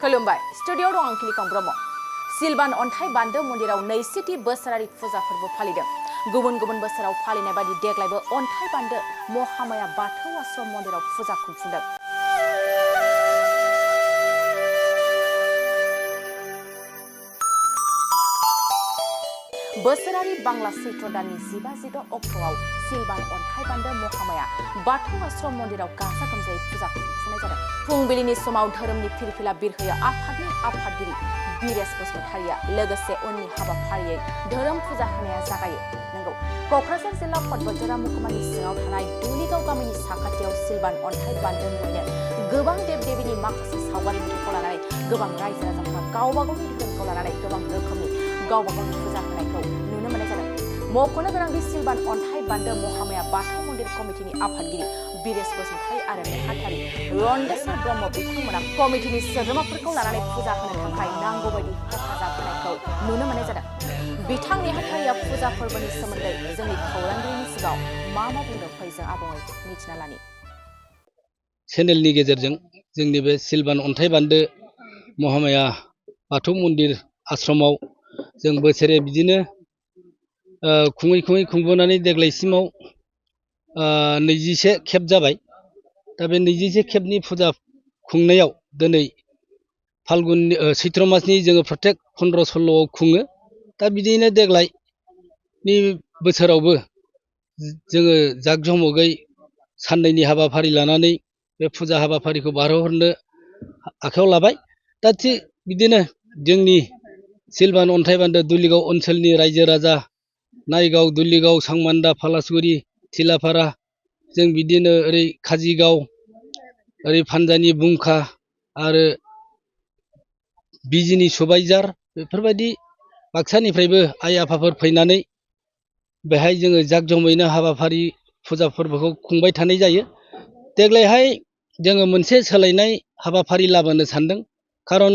खुलुमबाय स्टुडिअ दं आं किलिकं ब्रह्म सिलबान अन्थाइ बान्दो मन्दिराव नैजिथि बोसोरारि फुजा फोरबो फालिदों गुबुन गुबुन बोसोराव फालिनाय बायदि देग्लायबो अन्थाइ बान्दो महामाया बाथौ आश्रम मन्दिराव फुजा खुंफुंदों बोसोरारि बांला सैत्र दाननि 15-16 अक्ट'आव सिलबान अन्थाइ बान्दो महामाया बाथौ आश्रम मन्दिराव गाजा गोमजायै फुजा खुंफुंनाय जादों फुंबिलिनि समाव धोरोमनि फिरफिला बिरहोयो आफादनि आफादगिरि बिरेश बसुमतारिया लोगोसे उननि हाबाफारियै धोरोम फुजा होनाया जागायो नंगौ क'क्राझार जिल्ला पदबजरा महकुमानि सिङाव थानाय दुलिगाव गामिनि साखाथियाव सिलबान अन्थाइ बान्दोनिफ्रायनो गोबां देब देबीनि माखासे सावगारिफोरखौ लानानै गोबां रायजो राजाफोरा गावबा गावनि धोरोमखौ लानानै गोबां रोखोमनि गावबा गावनि फुजा होनायखौ नुनो मोननाय जादों मख'नो गोनांदि सिलबान अन्थाइ बान्दो महामाया बाथौ मन्दिर कमिटिनि आफादगिरि बिरेश बसुमतारि आरो नेहाथारि रन्देस्वर ब्रह्म बिथांमोना कमिटिनि सोद्रोमाफोरखौ लानानै फुजा होनो थाखाय नांगौ बायदि हेफाजाब होनायखौ नुनो मोननाय जादों बिथां नेहाथारिया फुजा फोरबोनि सोमोन्दै जोंनि खौरांगिरिनि सिगाङाव मा बुंदों फै जों आबुङै मिथिना लानि चेनेलनि गेजेरजों जोंनि बे सिलबान अन्थाइ बान्दो महामाया बाथौ मन्दिर आश्रमाव जों बोसोरे बिदिनो खुङै खुंबोनानै देग्लायसिमाव 21 खेब जाबाय दा बे 21 खेबनि फुजा खुंनायाव दिनै फाल्गुन सैत्र मासनि जोङो प्रत्येक 15-16 आव खुङो दा बिदिनो देग्लायनि बोसोरावबो जोङो जाकजमकै साननैनि हाबाफारि लानानै बे फुजा हाबाफारिखौ बारहोहरनो आखायाव लाबाय दा थिग बिदिनो जोंनि सिलबान अन्थाइ बान्दो दुलिगाव ओनसोलनि रायजो राजा नायगाव दुलिगाव सांमान्दा फालासगुरि थिलाफारा जों बिदिनो ओरै काजिगाव ओरै फानजानि बुंखा आरो बिजिनि सुबाइजार बेफोरबायदि बाक्सानिफ्रायबो आइ आफाफोर फैनानै बेहाय जोङो जाकजमैनो हाबाफारि फुजा फोरबोखौ खुंबाय थानाय जायो देग्लायहाय जोङो मोनसे सोलायनाय हाबाफारि लाबोनो सानदों खारन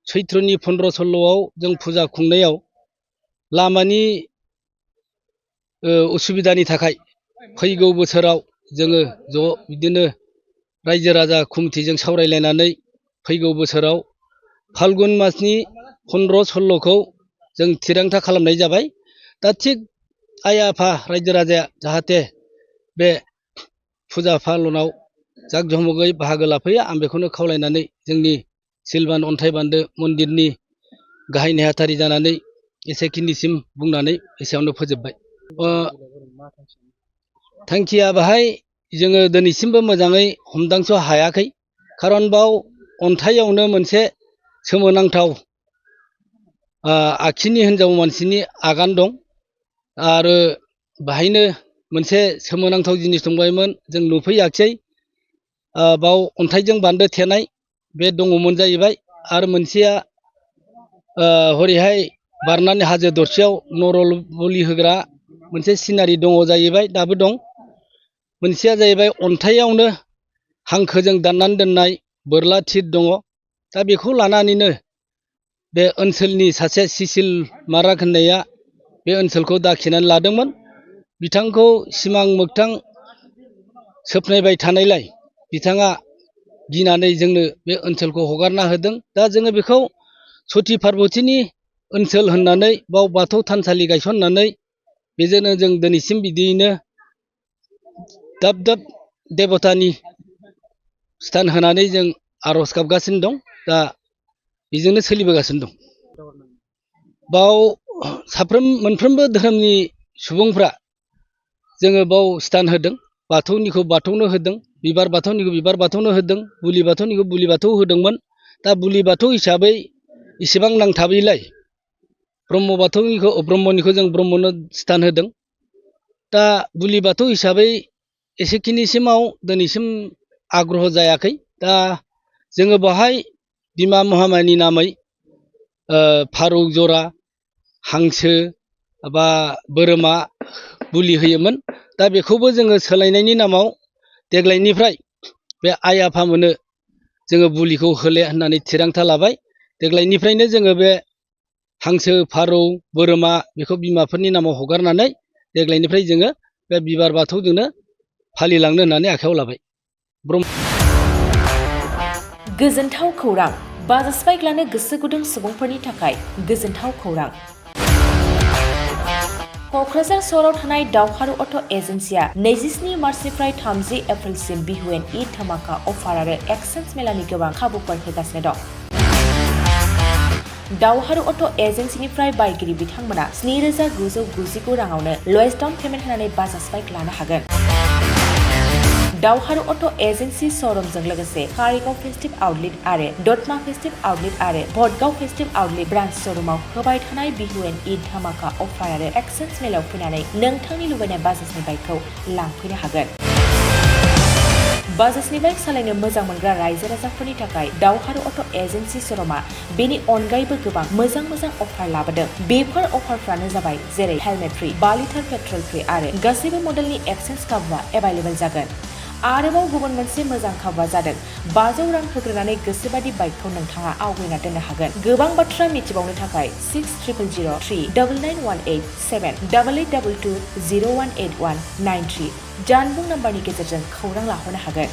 सैत्रनि 15-16 आव जों फुजा खुंनायाव लामानि उसुबिदानि थाखाय फैगौ बोसोराव जोङो ज' बिदिनो रायजो राजा कमिटिजों सावरायलायनानै फैगौ बोसोराव फाल्गुन मासनि 15-16 खौ जों थिरांथा खालामनाय जाबाय दा थिग आइ आफा रायजो राजाया जाहाथे बे फुजा फालनाव जाकजमकै बाहागो लाफैयो आं बेखौनो खावलायनानै जोंनि सिलबान अन्थाइ बान्दो मन्दिरनि गाहाय नेहाथारि जानानै एसेखिनिसिम बुंनानै एसेयावनो फोजोबबाय थांखिया बाहाय जोङो दिनैसिमबो मोजाङै हमदांस' हायाखै खारन बाव अन्थाइयावनो मोनसे सोमोनांथाव आखिनि हिनजाव मानसिनि आगान दं आरो बाहायनो मोनसे सोमोनांथाव जिनिस दंबायमोन जों नुफैयाखिसै बाव अन्थाइजों बान्दो थेनाय बे दङमोन जाहैबाय आरो मोनसेया हरैहाय बारनानै हाजो दरसेयाव नरल बलि होग्रा मोनसे सिनारि दङ जाहैबाय दाबो दं मोनसेया जाहैबाय अन्थाइयावनो हांखोजों दाननानै दोननाय बोरला थिर दङ दा बेखौ लानानैनो बे ओनसोलनि सासे सिसिल माराक होननाया बे ओनसोलखौ दाखिनानै लादोंमोन बिथांखौ सिमां मोगथां सोबनायबाय थानायलाय बिथाङा गिनानै जोंनो बे ओनसोलखौ हगारना होदों दा जोङो बेखौ सति पार्बतीनि ओनसोल होननानै बाव बाथौ थानसालि गायसननानै बेजोंनो जों दिनैसिम बिदियैनो दाब दाब देबतानि स्थान होनानै जों आर'ज गाबगासिनो दं दा बेजोंनो सोलिबोगासिनो दं बाव मोनफ्रोमबो धोरोमनि सुबुंफ्रा जोङो बाव स्थान होदों बाथौनिखौ बाथौनो होदों बिबार बाथौनिखौ बिबार बाथौनो होदों बुलि बाथौनिखौ बुलि बाथौ होदोंमोन दा बुलि बाथौ हिसाबै इसेबां नांथाबैलाय ब्रह्म बाथौनिखौ ब्रह्मनिखौ जों ब्रह्मनो स्थान होदों दा बुलि बाथौ हिसाबै एसेखिनिसिमाव दिनैसिम आग्रह जायाखै दा जोङो बाहाय बिमा महामायानि नामै फारौ जरा हांसो बा बोरमा बुलि होयोमोन दा बेखौबो जोङो सोलायनायनि नामाव देग्लायनिफ्राय बे आइ आफामोननो जोङो बुलिखौ होले होननानै थिरांथा लाबाय देग्लायनिफ्रायनो जोङो बे हांसो फारौ बोरमा बेखौ बिमाफोरनि नामाव हगारनानै देग्लायनिफ्राय जोङो बे बिबार बाथौजोंनो फालिलांनो होननानै आखायाव लाबाय गोजोनथाव खौरां बाजाज बाइक लानो गोसो गुदुं सुबुंफोरनि थाखाय गोजोनथाव खौरां। क'क्राझार सहराव थानाय दावहारु अट' एजेन्सिया 27 मार्चनिफ्राय 30 एप्रिलसिम बिहु एन्ड ईद धामाका अफार आरो एक्सचेन्ज मेलानि गोबां खाबुफोर होगासिनो दं। दावहारु अट' एजेन्सिनिफ्राय बायगिरि बिथांमोना 7,999 राङावनो लवेस्ट डाउन पेमेन्ट होनानै बाजाज बाइक लानो हागोन। दावहारु अट' एजेन्सि श'रुमजों लोगोसे कारिगाव फेस्टिभ आउटलेट आरो दतमा फेस्टिभ आउटलेट आरो भटगाव फेस्टिभ आउटलेट ब्रान्च श'रुमाव होबाय थानाय बिहु एन्ड ईद धामाका अफार आरो एक्सचेन्ज मेलायाव फैनानै नोंथांनि लुबैनाय बाजाजनि बाइकखौ लांफैनो हागोन। बाजाजनि बाइक सालायनो मोजां मोनग्रा रायजो राजाफोरनि थाखाय दावहारु अट' एजेन्सि श'रुमा बेनि अनगायैबो गोबां मोजां अफार लाबोदों। बेफोर अफारफ्रानो जाबाय जेरै helmet free, 5 litre petrol free आरो गासैबो मडेलनि एक्सचेन्ज खाबुआ एभाइलेबल जागोन। आरोबाव गुबुन मोनसे मोजां खाबुआ जादों 500 रां होग्रोनानै गोसोबादि बाइकखौ नोंथाङा आवगायना दोननो हागोन। गोबां बाथ्रा मिथिबावनो थाखाय 60000399878822018193 जानबुं नाम्बारनि गेजेरजों खौरां लाहरनो हागोन।